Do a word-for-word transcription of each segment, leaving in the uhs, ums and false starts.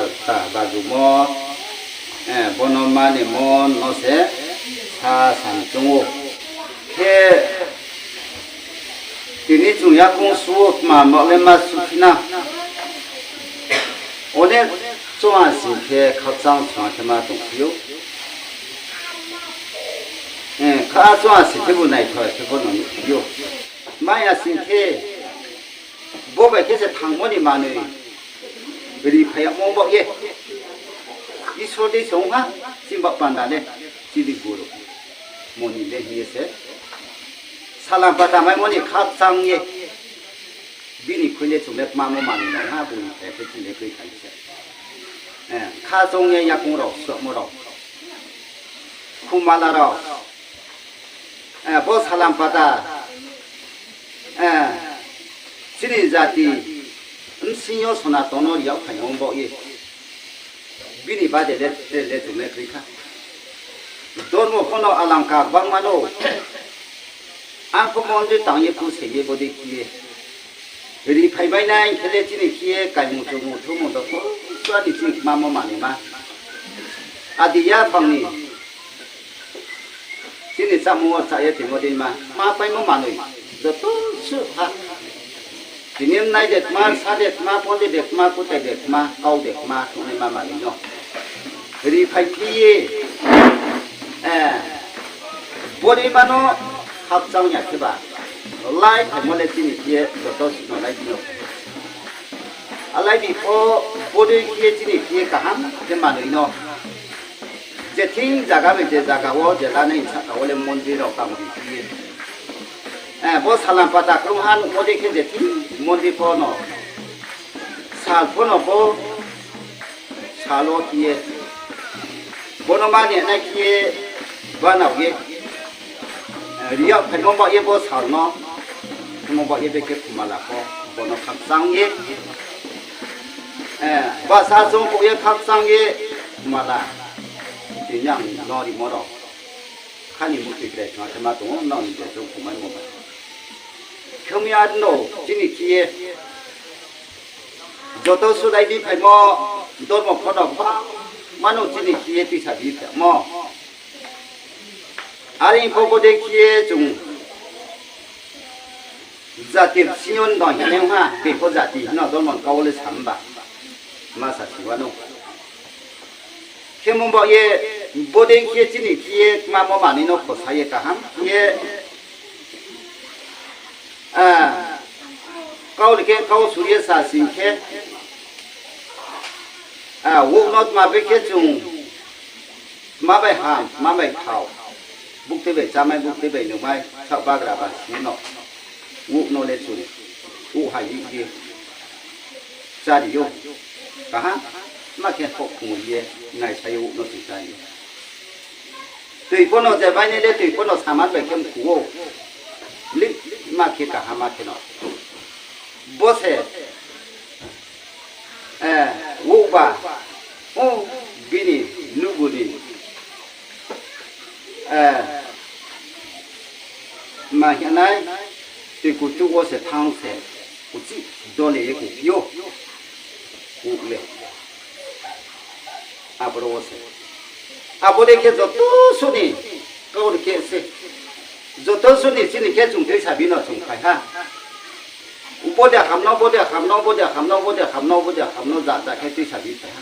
Kta bajumo, eh, bono manimo no se sa san choung ou. Khe tini chung yakoung su wo tma ma le ma su phi na. Onek choung a sing khe khakchang sung khe ma tongphi ou. Eh, kha choung a sing khe bu naithoi khe pho no nuhphi ou. Maya sing khe, bo bai khe se thangmo ni manoi ri phai yagmo baoh ye, Isor dei se ong ha, chini baoh panda le, chini guru moni le hing ye se, salam pata maimo ni khakchang ye, bini khui le chung le kmamo manoi nang ha, bung ni khe khe chini le kroi thai se. Eh, kha choung ye yakoung rao, suhmo rao, khumala rao, eh, bo salam pata, eh, chini jati bsing yo Sonaton no ri yag phaimo baoh ye, bini bade le, le, le chung le kroi kha. Dormo pho no alangka gbangma no. Ang pho mondir tang ye puse ye bodei khe ye ri phai bai nai khe le chini khe ye kaimung chumung thumung do pho sua ni chini kmamo manoi ma. Adi yaphang ni chini chámung wo cha ye tongmo dei ma, kma paimo manoi joto suh ha. Tini mnai de kma, sa de kma, pondir de kma, kutai de kma, kau de kma, tongnaima manoi no ri phaiphi ye, eh, bodei ma no khakchang ya kheba, lai phaimo le chini khe ye joto suh no lai di no. Alai di pho, bodei khe ye chini khe ye kaham khe manoi no. Je thing zaga bai je zaga wo je lanai sahka wo le mondir rao tang di khe ye. Eh, bo salam pata krungha nuhmo dei khe je thing mondir pho no, sal pho no bo sal wo khe ye, bono mani nai khe ye, banao ye, eh, ri yag phaimo baoh ye bo sal no, khemo baoh ye bekhe khumala pho, bono khakchang ye, eh, basa chung kouh ye khakchang ye, khumala, tini ang no rimo rao. Khani mukti krai thang khe ma tong ou, nrao ni je chung khumai mo bai. Khemya no chini khe ye, joto suh lai di phaimo, dormo pho no bangma no chini khe ye tuisa bi phamo. Are pho bodei khe ye chung jati bsing yo no hinai ha, bepho jati hing no dormo ni kau le sa himba, ma sa si wa no. Khemo baoh ye, bodei khe chini khe ye kmamo manoi no khosa ye kaham khe ye, ah, kau le khe kau su ye sa sing khe, ah, wouh no tma bai khe chung, tma bai ham, tma bai thao, buktui bai chámai, buktui bai nungmai, saoh bagra ba si no. Wouh no le chung, wouh hai di di, chári ou. Kaham ma khe houhkhong ye, naisa ye wouh no chung chári ou. Tui pho no je bainai le tui pho no saman bai khe mkhu ou. Lih ma khe kaham ma khe no. Bo se, eh, wouh ba, o, bini nuhbu ni, eh, ma hing nai, tui kuchuh wo se thanng se, uchih dole ye khe phi ou, wouh le. Aboro wo se. Abo dei khe joto suh ni, kau ni khe se. Joto suh ni chini khe chung tuisa bi no chung phai ha. Bo de ham no, bo de ham no, bo de ham no, bo de ham no, bo de ham no, ja ja khe tuisa bi phai ha.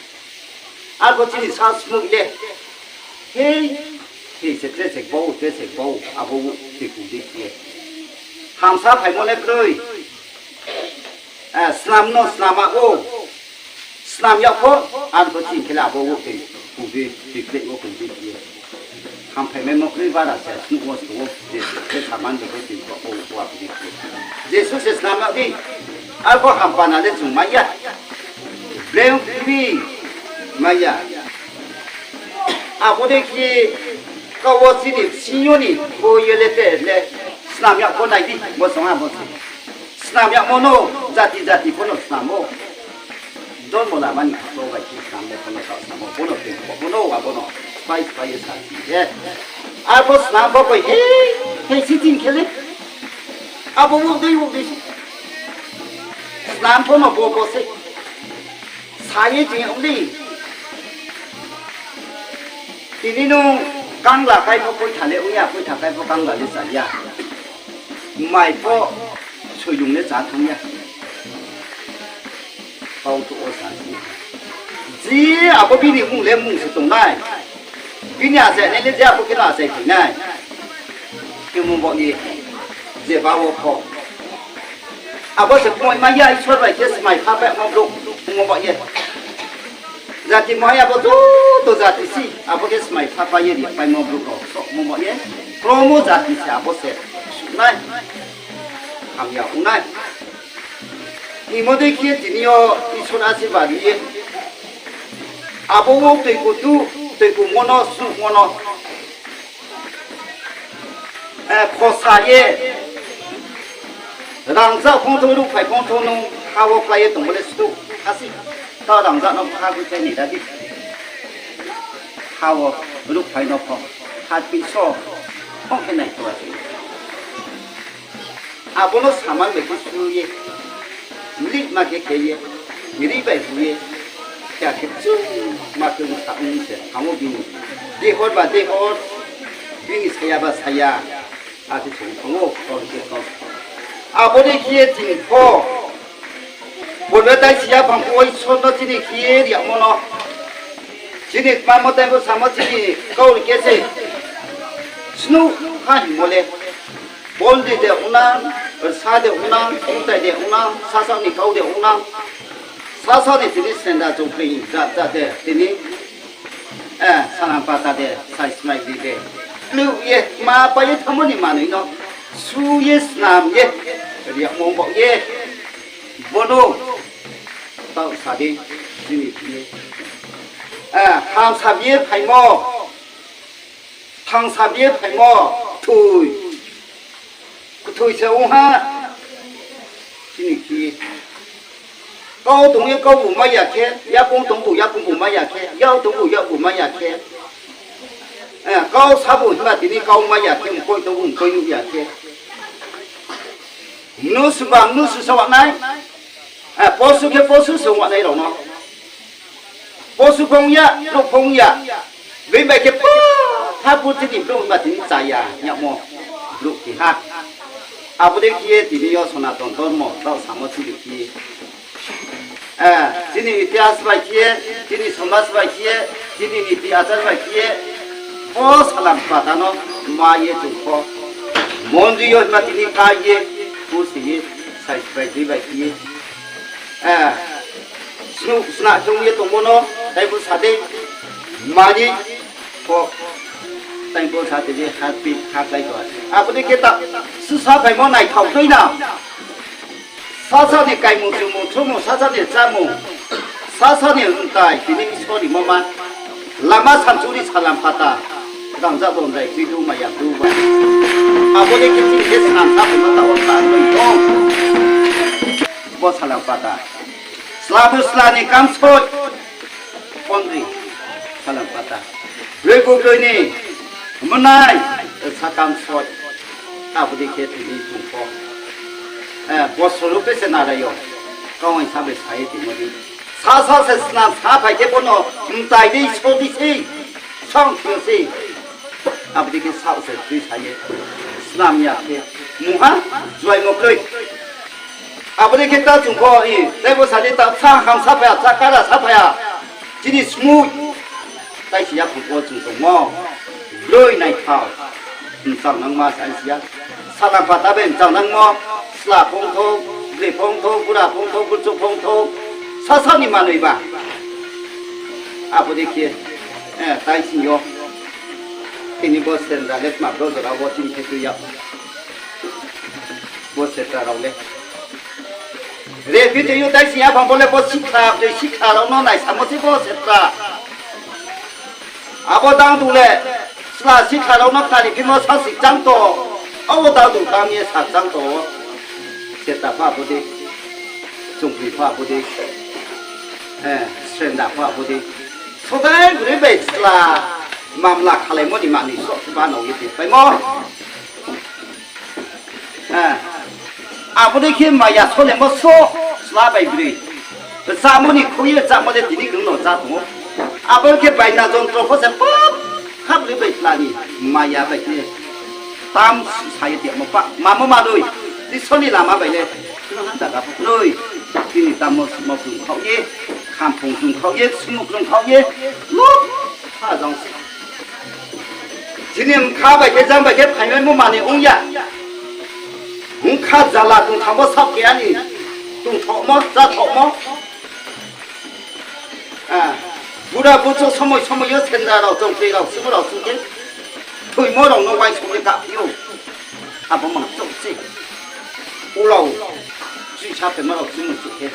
Arpho chini sa smuk le. Hei, hei se tre se bau, tre se bau, abo tui ku di khe. Hamsa phaimo le kroi. Eh, snam no snam yag ou. Snam yag pho, arpho chini khe le abo wo tui ku di, tui kle wo ku di khe. Hamphai maimo kroi bara se, snuh wo se ou, je, je saman de khe tui ku ou, wa ku di khe. Jesu se snam yag di, arpho hampana le chung mai ya. Breng kri mai ya. Abo dei khe kau wo chini bsing yo ni bo ye le te le snam yag pho nai di, bo song ha bo se. Snam yagmo no, jati jati pho no snam ou. Dormo lama ni kau bai khe snam le pho no kau snam ou. Bo no tui pho bo no, abo no sphái sphái ye sa si ye. Arpho snam pho koi he, he si chini khe le. Abo wo dei wo dei se. Snam pho no bo bo se. Sa ye ching ong di. Tini nung kangla kai pho poitha le ong ya, poitha kai pho kangla le cha ya. Mai pho soilung le cha thanng ya. Kau to wo sa si. Je abo bini mmung le mmung se tongnai. Bini achai nai le je abo khe no achai phai nai. Khe mo baoh ye, jeba wo pho. Abo se kmoi mai ya, Isor bai khe smai pha phaimo brouh, ongmo baoh ye. Jati mo hai abo joto jati si, abo khe smai pha pai ye ri paimo brouh rao, so ongmo baoh ye. Kromo jati se abo se suh nai, hamya ong nai. Hingmo dei khe tini yo Isor asirbad ri ye, abo wo toiku tu, toiku mo no, suhmo no, eh, khosa ye, rangzag phongthou, ruhphai phongthou nung ha wo klái ye tongmo le suh ha si. Tao rangzag no bkha khe ni ra di. Ha wo ruhphai no pho, ha tui so, phong khe nai to a se. Abo no samang bai khe su ye, mlih ma khe khe ye, rih bai hu ye, khe akhe chu ma khe ong sa ong se thanng ou bini. Dehor ba dehor, bini saya ba saya, akhe chung thanng ou, kau khe kau. Abo dei khe ye chini pho, bo le tai si ya phang pho Isor no chini khe ye ri yagmo no. Chini kmamo tai bo samo chini kau ri khe se. Snuh ha hingmo le. Pondit de ong nang, rsa de ong nang, ongtai de ong nang, sasaoh ni kau de ong nang, sasaoh ni tini senda chongphing jat jat de tini, eh, salam pata de, sai smai di de. Kluh ye, ma pai ye thanngmo ni manoi no, su ye, snam ye, ri yagmo baoh ye, bono, taoh sa di, chini khe ye. Eh, hamsa bi ye phaimo, thangsa bi ye phaimo, kthoi. Kthoi se ong ha, chini khe. Kau tong ye kau bu mai ya khe, yakoung tong bu yakoung bu mai ya khe, yak tong bu yak bu mai ya khe. Eh, kau sa bu himba tini kau mai ya khe, mkoih tong bu mkoih nuh ya khe. Mnusu ba mnusu se wanai, eh, posu khe posu se wanai rao no. Posu pho ong ya, brouh pho ong ya. Bini bai khe pho, ha purthimbi brouh himba tini cha ya, yagmo brouh khe ha. Abo dei khe ye tini yo Sonaton Dormo, taoh samo chini khe ye. Eh, chini itihas bai khe ye, chini somaj bai khe ye, chini niti achar bai khe ye, bo salam pata no ma ye chung pho. Mondri yo himba tini ka ye, pusi ye, sai bai dei bai khe ye. Eh, snuh sna chung ye tongmo no, tai bo sa dei, mani, pho, tai bo sa dei je, ha pi, ha klái to. Abo dei khe ta, susa phaimo naithao kroi na. Sasa ni kaimung chumung, chumung sasa ni chámung, sasa ni mtai, tini Isor ni mama, lama samchuri salam pata, rangzag rondai, tuidu maya du ba. Abo dei khe chini khe snam sa phaimo ta wo ta noi tong. Bo salam pata. Sla bu sla ni kamsoi. Pondri, salam pata. Broi bu broi ni, mnai, sakam soi. Abo dei khe tini chung pho. Eh, bosor rupe se narai yo. Kau aing sa bai sa ye tongmo di. Sasa se snam sa phai khe bono, mtai dei so di sei. Song thing sei. Abo dei khe saoh se tui sa ye. Snam ya khe. Mungha, juaimo kroi. Abo dei khe ta chung pho, i, tei bo sa di ta, sa ham sa phai ya, sa kara sa phai ya. Chini smui. Tai si ya phung pho chung tongmo. Broi naithao. Mchang nangma sa si ya. Salam pata bai mchang nangmo. Sla phongthou, bri phongthou, bura phongthou, burchouh phongthou. Sasa ni manoi ba. Abo dei khe, eh, tai sing yo. Tini bo sendra le tma bro jora wo chini khe tui ya. Bo setra rao le. Re phi tui yo tai sing ya phang bo le bo sikha, tui sikha rao no naisamo se bo setra. Abo dangdung le, sla sikha rao no khnari phimo sasi chang to, abo dangdung tang ye sa chang to, seta pha abo dei, chungphi pha abo dei, eh, srenda pha abo dei. Sodai bri bai sla mamla khalaimo ni manoi so bano ye tongpaimo. Eh, abo dei khe maya solemo so, sla bai bri. Chámo ni khui ye chámo le tini khe no chá tong ou. Abo khe baina jontro pho se pap, khapri bai tla ni maya bai khe tam susa ye tongmo pa, mamo manoi, Isor ni lama bai le, no ha daga pho noi, tini tammo sumo krung khaoh ye, khamphung krung khaoh ye, sumo krung khaoh ye, no ha jang se. Chini bkha bai khe, jang bai khe phaimaimo manoi ong ya. Bkha jala tongthangmo saoh keha ni tongthaohmo, cháthaohmo. Ah, bura buchouh somoi somoi yo sendra rao, chongpri rao, subu rao sung khe, thoimo rao no uaingsouh ye kahphi ou. Abo mang chouh se. Urao, chisa phaimo rao chumui chouh khe.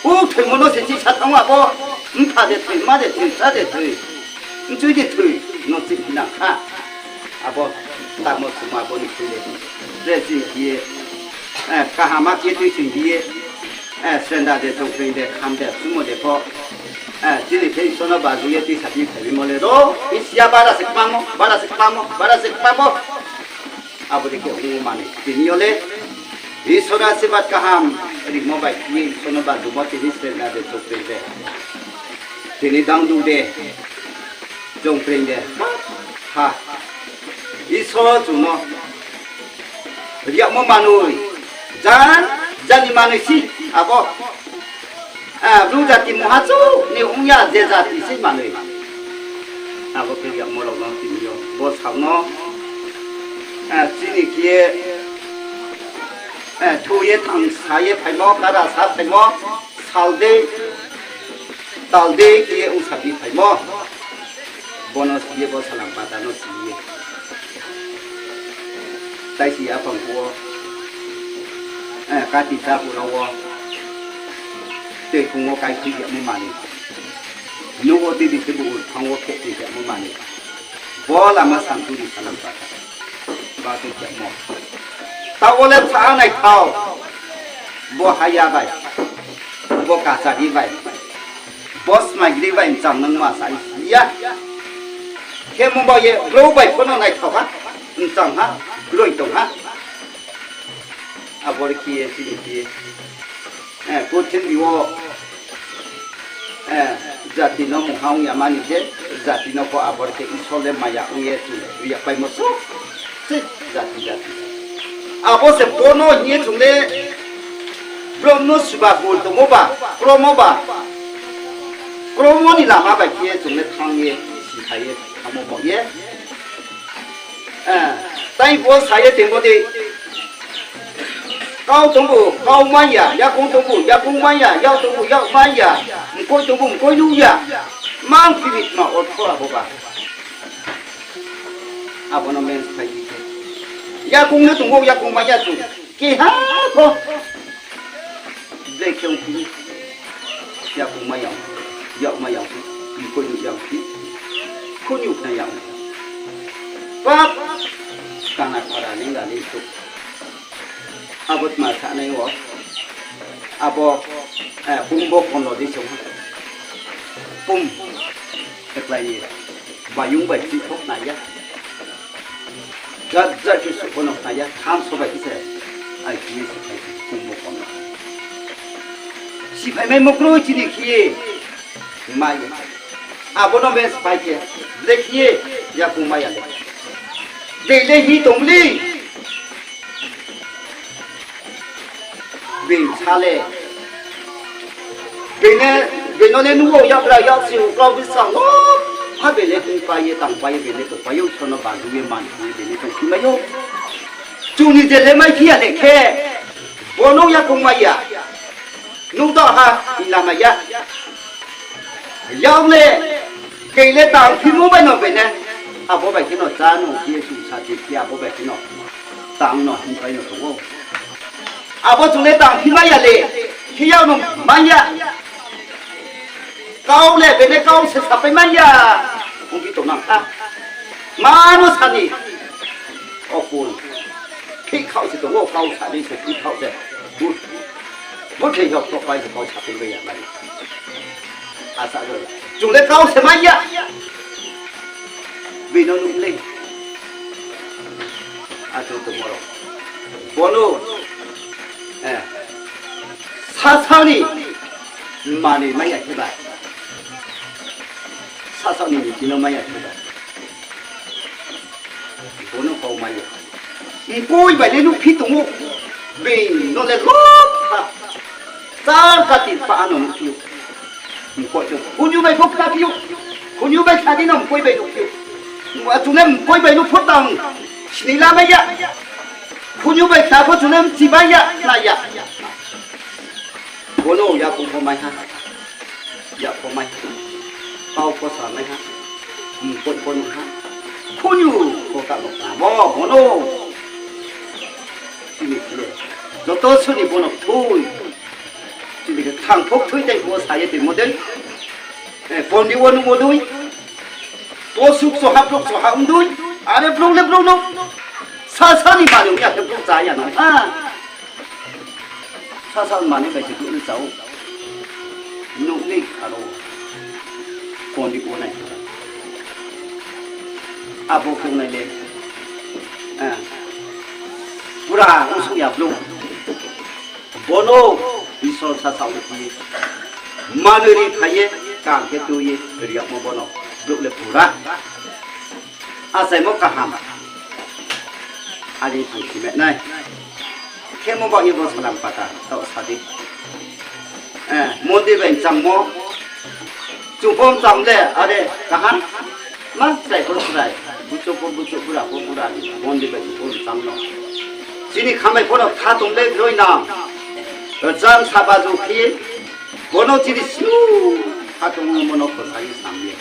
U thoimo no se chisa thanng abo, mpha de thoi, mma de thoi, bsa de thoi. Mchui de thoi, no chih nang kha. Abo, tamo suma abo ni khui le. Dressing khe ye, eh, kaham khe ye tuising khe ye, eh, sendra de, chongpri de, kham de, sumo de pho. Eh, chini khe Isor no baju ye tuisa di phaimo le ro, bisi ya bara se kmamo, bara se kmamo, bara se kmamo. Abo dei khe ongmo manoi. Tini yo le Isor asirbad kaham rimo bai khe ye Isor no bajumo tini sendra de, chongpri de. Tini dangdu de, chongpri de. Ha. Isor chung no riagmo manoi, jan, jani manoi si, abo. Ah, Bru jati mungha chouh ni ong ya, je jati se manoi. Abo khe riagmo rao no tini yo bo sao no, ah, chini khe ye, eh, thu ye thang sa ye phaimo, kara sa phaimo, sal dei, tal dei khe ye ongsa di phaimo. Bo no si ye, bo salang pata no si ye. Tai si ya pang phuh wo, eh, kati ta phuh rao wo, tei khong wo kai khui yagmo manoi. Nouh wo tei di khe bo urphang wo khe tei yagmo manoi. Bo lama santuri salang pata. Ba tei yagmo. Taoh wo le sa naithao. Bo haya bai. Bo kachari bai. Bo smai gri bai mchang nangma sa ya. Khemo ba ye brouh bai pho no naithao ha, mchang ha, kroi tong ha. Abo le khe ye, chini khe ye. Eh, purthimbi wo, eh, jati no mungha ong ya mani je, jati no pho abo le khe Isor le maya ong ye chung riakpaimo so. Se, jati, jati. Abo se bo no hing ye chung le, brouh no suba gur tongmo ba, kromo ba, kromo ni lama bai khe ye chung le thanng ye, siphai ye, thanngmo bo ye. Eh, tai bo sa ye tongmo dei. Kau tongbu, kau mai ya, yakoung tongbu, yakoung mai ya, yak tongbu, yak mai ya, mkoih tongbu, mkoih nuh ya. Mang phi ni tma ortho abo ba. Abo no men phai di khe. Yakoung no tong ou, yakoung mai ya chung. Keha pho. Ble khe ongphi. Yakoung mai ya. Yak mai ya. Mkoih nuh ya ongphi. Khunyu khna ya ongphi. Pap. Kana khara ling la ling tuk. Abo tma sanai wo. Abo, eh, pum bo kono di chung. Pum. Keklai ye. Bayung bai chih pho khna ya. Jat jat khe suh pho no khna ya. Thamso bai khe se. Ai khe ye siphai khe pum bo kono. Siphai mai mo kroi chini khe ye. Mai ye. Abo no be siphai khe. Ble khe ye. Yakoung mai ya le. Bele hi tong le. Being sa le. Being no le nuh ou, yakgra yaksi uklau bsang no. Ha bele tongpai ye, tangpai ye, bele tongpai ou, Isor no bajuh ye, man ye, bele tongphi mai ou. Chung ni je le mai phi ya le khe, bo no yakoung mai ya. Nuh tong ha, ila mai ya. Yak le, being le tangphimo bai no bene. Abo bai khe no chá no khe ye chung sa ti khe abo bai khe no. Tang no himpai no tong ou. Abo chung le tangphi mai ya le. Khe yak no mai ya. Kau le bene kau se sapai mai ya. Ongphi tong nang kha. Ma no sa ni. Okun. Phih khaoh se tong ou, kau sa ni se phih khaoh se. Bu, bu khe yok tok pai se kau sapai mai ya mai. Asa le. Chung le kau se mai ya. Bini nuh le. Achu tongmo rao. Bo no, eh, sasa ni Manoi mai ya khe ba, sasaoh ni niti no mai ya khe ba, bo no kau mai ya. Mkoih bai le nuhphi tong ou, being no le lopha, char kati pha no nuhphi ou. Mkoih no khunju bai pho khna phi ou, khunju bai khna di no mkoih bai nuhphi ou. Chung le mkoih bai nuh pho tang sini la mai ya, khunju bai khna pho chung le mchi mai ya, khna ya. Bo no yakoung pho mai ha, yak pho mai ha, kau pho sa mai ha, mkoih pho nuh ha, khunju pho ta bo khna bo, bo no. Chini khe le joto suh ni bo no kthui. Chini khe thang pho kthui tei bo sa ye toimo dei. Pondit wo nuhmo dei, bo suh kchoha brouh kchoha ong dei. Are brouh le brouh no sasa ni manoi ong ya khe brouh chá ya nang ha. Sasa ni manoi bai se brouh le chá ou. Nuh ni kha ro pondit wo nai khe, abo khe ong nai le, pura ongsuh ya brouh. Bo no Isor sasaoh ni khe manoi ri phai ye, kang khe tui ye ri yagmo bo no brouh le pura achaimo kaham. Are chung si mai nai. Khemo baoh ye bo salam pata taoh sa di. Mondir bai mchangmo, chung pho mchang le are kaham. Ma chrai pho chrai, buchouh pho buchouh, bura pho bura ni mondir bai chung pho mchang no. Chini khamai pho no kha tong le broi nang. Rcham saba ju khe, bo no chini snu kha tongmo no khosa ye sam ye,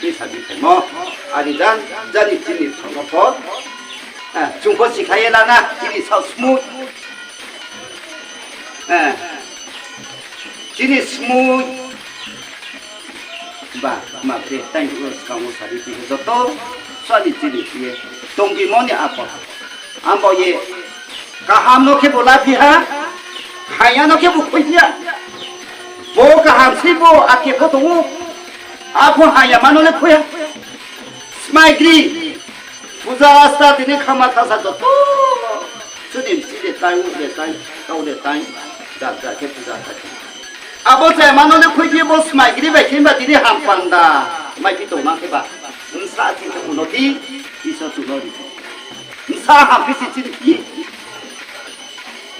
tei sa di phaimo. Are jan jani chini thang no pho, chung pho sikha ye la na chini saoh smoi. Chini smoi ba ma bre, tang skang wo sa di chini joto suh ni chini khe ye tongbimo ni aphor. Abo ye kaham no khe bo la phi ha, hamya no khe bo khui phi ya. Bo kaham sei bo ake pho tong ou. Apho hamyama no le khui ha. Smai gri, puja asta tini khama thasa joto, sudi msi de tai, u de tai, kau de tai, jat jat khe puja kha khe. Abo chayama no le khui phi bo smai gri bai khe ba tini ham panda, mai phi tongma khe ba. Bsa chini khe unnoti, Isor chung no ri. Bsa ham phi si chini phi.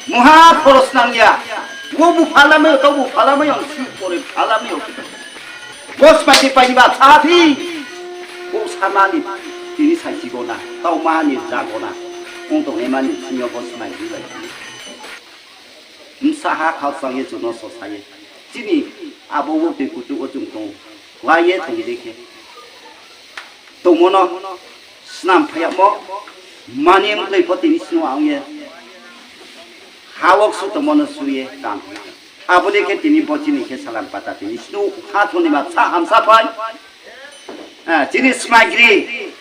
Mungha khoros nang ya. Wo bu phalamai yo, tau bu phalamai yo, si pore phalamai yo. Bo smai de pai ni ba sa phi. Bo sama ni tini saisi gona, tau ma ni ja gona. Ong tongnaima ni sing yo bo smai de bai. Bsa ha khakchang ye chung no sosa ye. Chini abo wo tui kutu wo chung tong. Klái ye tong di khe. Tongmo no snam phai yagmo, mani mkloi pho tini snu ang ye, ha wo ksu tongmo no su ye tang. Abo dei khe tini bo chini khe salam pata tini snu kha thong ni ma sa hamsa phai. Chini smai gri,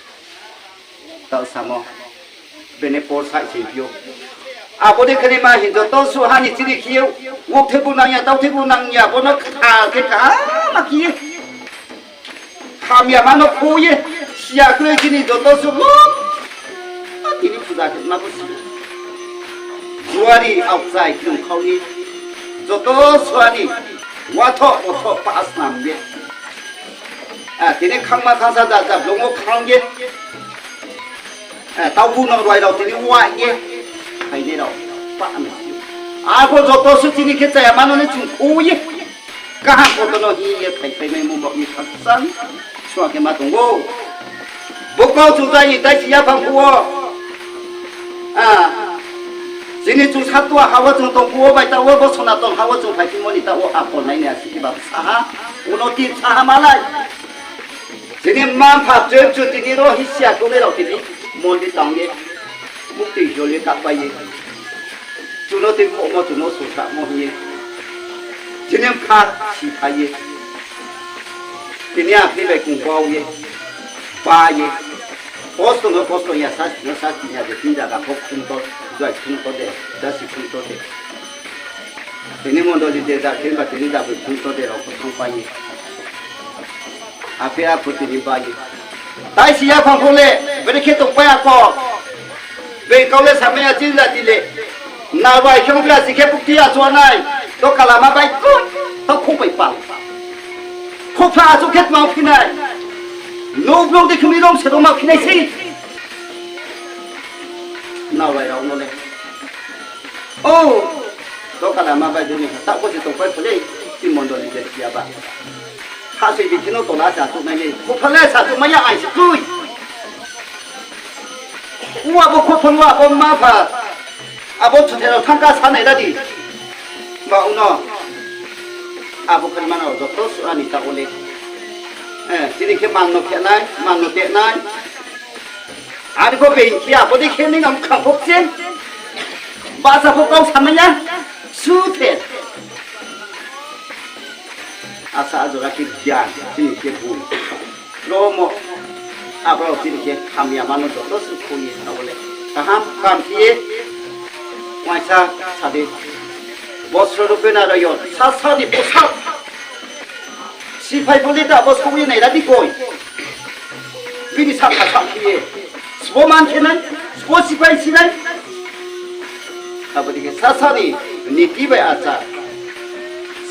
taoh samo, bene por sai se phi ou. Abo dei khe ni ma hing joto suh ha ni chini khe ou, wo khe bu nang ya, tau khe bu nang ya, bo no kha khe kaham ma khe ye. Hamyama no khui ye, siya kroi chini joto suh lo. Tini puja khe ma bo si. Juari aokchai krung khau ni. Joto suh ha ni wathoh wathoh pa snam ye. Tini khangma khangsa ja ja blong wo khang ye. Tau bu no roi rao tini wai ye. Phainai rao pa no. Abo joto suh chini khe chayama no le chung khui ye. Kaham poto no hing ye phai phai mai mung baoh ni khakchang. Sua khe ma tong ou. Bo kau chung tai ni tai si yaphang phuh wo. Chini chung satua ha wo chung tong phuh wo bai taoh wo bo Sonaton ha wo chung phaiphimo ni taoh wo apol nai ni asi khe ba bsa ha. Uno tin bsa ha malai. Chini mma mpha choi chu tini ro hisiya tongnai rao tini mondir tang ye, mukti jol ye kahpai ye, chung no tei khohmo chung no sosamo hing ye, chini mpha siphai ye, tini aphni bai kung bau ye, ba ye, kosto no kosto ya, sasti no sasti ya, je tin jaga pho kthung to, jai kthung to de, jasi kthung to de. Tini mondoli de da khe ba tini da bai kthung to de rao pho thanngpai ye. Aphe aphu tini ba ye. Tai si yaphang pho le, bere khe tongpai ya ko. Beng kau le samai ya chini jati le. Nalbai khe ongphi ya si khe bukti ya chuanai. To kalama bai ko. Taoh khou bai pal. Khopha achouh khe tma phi nai. Nouh brouh dei khe mi rong se rong ma phi nai sei. Naorai rao no le. O, doka lama bai dei ni, taoh bo se tongpai pho le, chini mondoli je siya ba. Hahsoi bi khe no tola se achouh nai le, khopha le se achouh mai ya ai se kroi. Ong abo khopha no abo mma pha, abo chuthe rao thang ka sa nai ra di. Ba ong no. Abo khe mano joto suh ani taoh wo le. Eh, chini khe man no khe nai, man no te nai. Arphuh being khe abo dei khe nini mkhang pho kching. Bahcha pho kau samai ya. Suthe. Asa ajora khe gyan, chini khe bung. Romo. Abo rao chini khe hamya mano joto suh khui ye tabo le. Kaham, kaham khe ye. Uaingsa sa di. Bosro rupe na rayo, sasa ni posak. Siphai pho le ta bo souh ye nai ra di koi. Bini sakha sa khe ye. Sbo man khe nai, sbo siphai si nai. Abo dei khe sasa ni niti bai achar.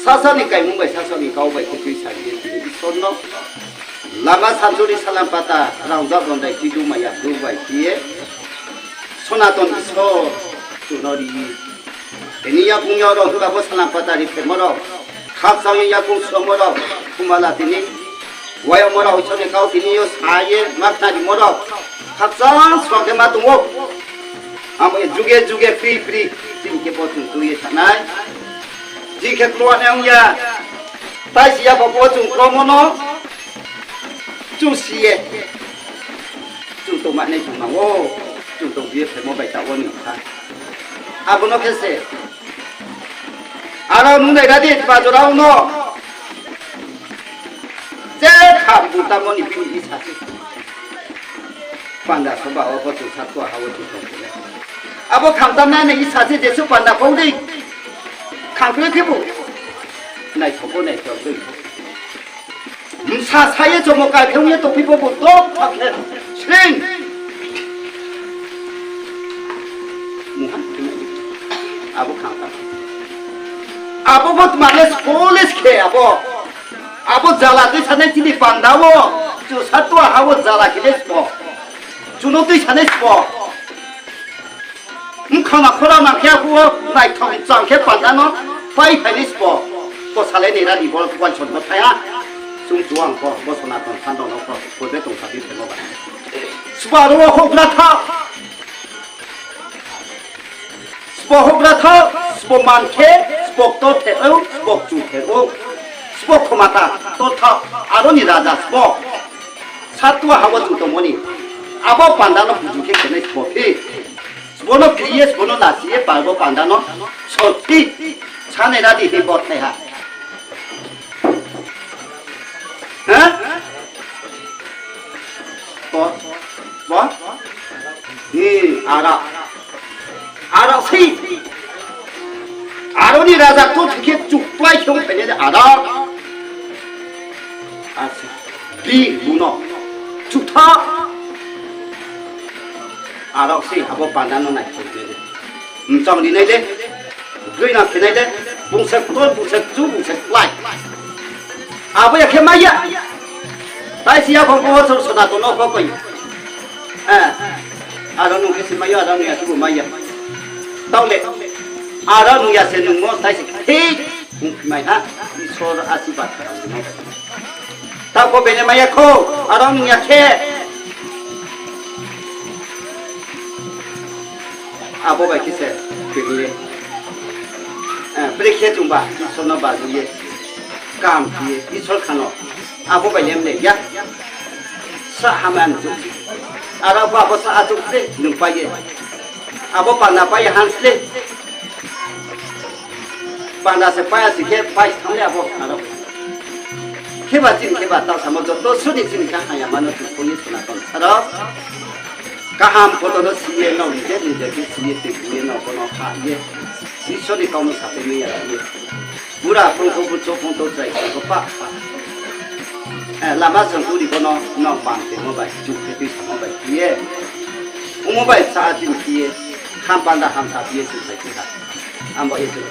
Sasa ni kaimung bai sasa ni kau bai khe tuisa ye tini Isor no. Lama sanjuri salam pata, rangzag rondai chidu maya bru bai khe ye. Sonaton Isor, chung no ri. Tini yakung yo rao himba bo salam pata ri phermo rao. Khakchang ye yakung sumo rao. Khumala tini. Wayamo rao Isor ni kau tini yo sa ye ma khnarimo rao. Khakchang srao khe ma tong ou. Amo ye juge juge pri pri. Chini khe bo chung tui ye thanng nai. Chini khe kloa nai ong ya. Tai si ya bo bo chung kromo no. Chung si ye. Chung tongma nai chung nang ou. Chung tong bi ye phermo bai ta wo ni kha. Abo no khe se. Aro nung nai ra di, tma jora ong no. Je kham bu tamo ni bini isa se. Panda soba wo bo chung satwa ha wo chung tong le. Abo kham tamnai ni isa se jesuh panda kong di. Kham khe khebu. Naithok bo naithok dei. Bsa sa ye chomo ka khe ong ye tongphi bo bo dok thak khe. Sring. Mungha. Abo kham tam. Abo bo tma le spo le skhe abo. Abo jala tui sanai chini panda wo. Chu satwa ha wo jala khe le spo. Chu no tui sanai spo. Mkhang na khora nang khe abo naithok chang khe panda no pai phai ni spo. Ko salai ni ra di bo kuan son bo thai ha. Chung chuang pho, bo Sonaton Sandong no pho, bo be tong sa bi phai mo ba. Sbo aro wo houhgra tha. Sbo houhgra tha, sbo man khe, sbo ktor the ou, sbo kchu the ou, sbo khomata ktor tha, aro ni raja sbo. Satwa ha wo chung tongmo ni. Abo panda no buju khe khenai sbo phi. Sbo no kri ye, sbo no lasi ye, pal bo panda no sorthi. Sanai ra di hi bo thai ha. Ha? Bo? Bo? Hi, ara. Ara sei. Aro ni raja ktor khe chukplai khe ong phai nai de ara. Asa. Bi buno. Chutha. Aro sei abo panda no nai phai nai de. Mchang ri nai de. Broi na khe nai de. Bung se ktor, bung se kchu, bung se kplai. Abo ya khe mai ya. Tai si ya phang bo sor Sonaton no pho koi. Eh. Aro nung khe se mai ya, aro nung ya khe bo mai ya. Taoh le. Aro nung ya se nung mo tai se khe. Ong phi mai ha. Isor asirbad khe ang nai. Taoh bo bene mai ya kho. Aro nung ya khe. Abo bai khe se, bini ye. Eh, brekhe chungba, Isor no baji ye. Kaham khe ye, Isor khano. Abo bai le mle ya. Sa hama ni chuk. Aro abo, abo sa achuk se, nung pai ye. Abo panda pai ye han sle. Panda se pai ya si khe, pai thanng le abo, aro. Kheba chini kheba tau samo joto suni chini kha haya mano chung kho ye Sonaton saro. Kaham photo no si ye, nrao ni je ni je khe si ye, tei bu ye, nrao bo no ha ye. Isor ni kau no sa tei mai ya ye. Bura phung kho, bucho phung to, chrai phung kho, pa, pa. Eh, lama song uri bo no, nrao bang tei mo bai, chung khe tui samo bai khe ye. Omo bai sa a chini khe ye, ham panda ham sa khe ye, chung sai khe ha. Abo ye chung.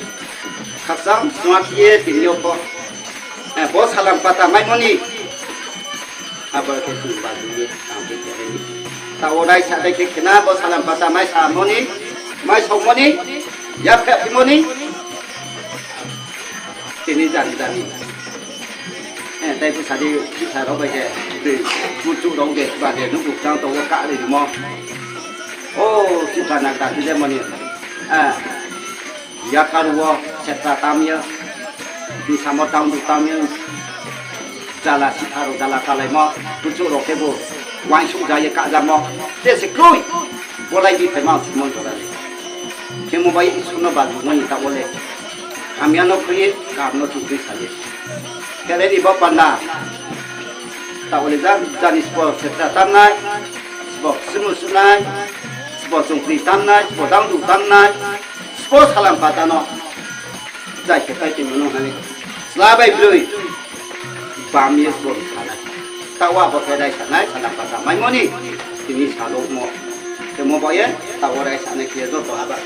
Khakchang, sung a khe ye, tini yo pho. Bo salam pata maimo ni. Abo khe chung bajuh ye tang khe khe ni. Taoh wo raisa dei khe khena bo salam pata maisamo ni, maisaomo ni, yaphaihphimo ni. Tini jani jani. Tei bsa di sisa rao bai de, bchouh rao de, ba de, nuhbu kchang tong wo kari rimo. O, sisa na kati de mo ni. Yakar wo setra tam ye, bsamo tang du tam ye, jala sitha rao jala kalaimo, bchouh rao khebu uaingsouh ja ye kahjamo, te se kroi, bolai biphaima simo jora le. Khemo bai Isor no bajuhmo ni taoh wo le, hamya no khui ye, kaham no chungtui sa ye. Khe le ni bo panda, taoh wo le ja, jani sbo setra tamnai, sbo ksumu suhnai, sbo chungkri tamnai, sbo dangdu tamnai, sbo salam pata no, jai khe pai tongmo no hing ye, chla bai broi, bam ye sbo sa nai. Taoh wo abo khe raisa nai, salam pata maimo ni, tini salouhmo. Khemo bai ye, taoh wo raisa nai khe joto haba.